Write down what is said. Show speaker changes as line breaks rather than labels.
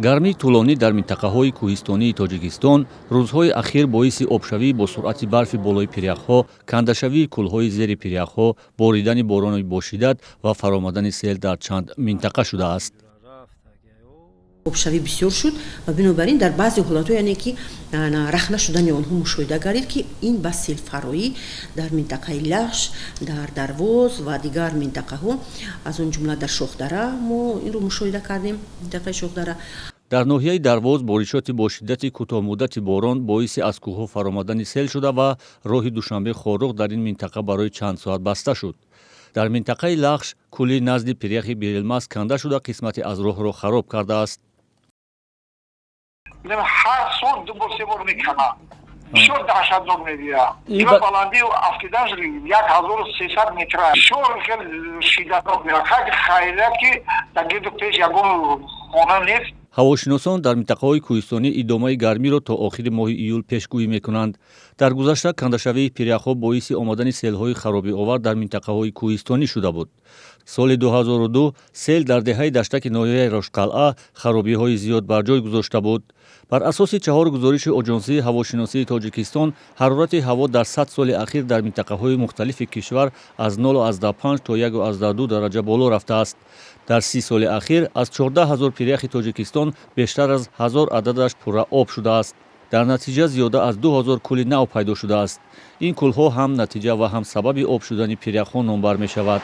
Гармии тӯлонӣ дар минтақаҳои кӯҳистонии Тоҷикистон рӯзҳои ахир боиси обшавии бо суръати барфи болои пиряхҳо, кандашавии кӯлҳои зери пиряхҳо, боридани борони бошиддат ва фаромадани сел дар чанд минтақа шудааст.
Обшавӣ бисёр шуд ва бинобар ин дар баъзе ҳолатҳо, яъне ки рахна шудани онҳо мушоҳида гардид, ки ин ба селфароӣ дар минтақаи Лахш, дар Дарвоз ва дигар минтақаҳо, аз он ҷумла дар Шохдара мо инро мушоҳида кардем, минтақаи Шохдара.
Дар ноҳияи Дарвоз боришоти бо шиддати кӯтоҳмуддати борон боиси аз кӯҳҳо фаромадани сел шуда ва роҳи Душанбе Хоруғ дар ин минтақа барои чанд соат баста шуд. Дар минтақаи Лахш кӯли назди пиряхи Берилмас канда шуда, қисмате аз роҳро хароб кардааст.
Ҳар сол ду бор, се бор мекана, бисёр даҳшатнок мебия. Ива баландии афтиданш 1300 метра, бисёр хел шиддатнок меяд. Хайрият, ки дар гирду пеш ягон хона нест.
Ҳавошиносон дар минтақаҳои кӯҳистонӣ идомаи гармиро то охири моҳи июл пешгӯӣ мекунанд. Дар гузашта кандашавии пиряхҳо боиси омадани селҳои харобиовар дар минтақаҳои кӯҳистонӣ шуда буд. Соли 2002 сел дар деҳаи Даштаки ноҳияи Роштқалъа харобиҳои зиёд бар ҷой гузошта буд. Бар асоси чаҳор гузориши Оҷонсии ҳавошиносии Тоҷикистон, ҳарорати ҳаво дар 100 соли ахир дар минтақаҳои мухталифи кишвар аз 0,5 то 1,2 дараҷа боло рафтааст. Дар 30 соли ахир аз 14 ҳазор пиряхи Тоҷикистон бештар аз 1000 ададаш пурра об шудааст. Дар натиҷа зиёда аз 2000 кӯли нав пайдо шудааст. Ин кӯлҳо ҳам натиҷа ва ҳам сабаби об шудани пиряхҳо номбар мешавад.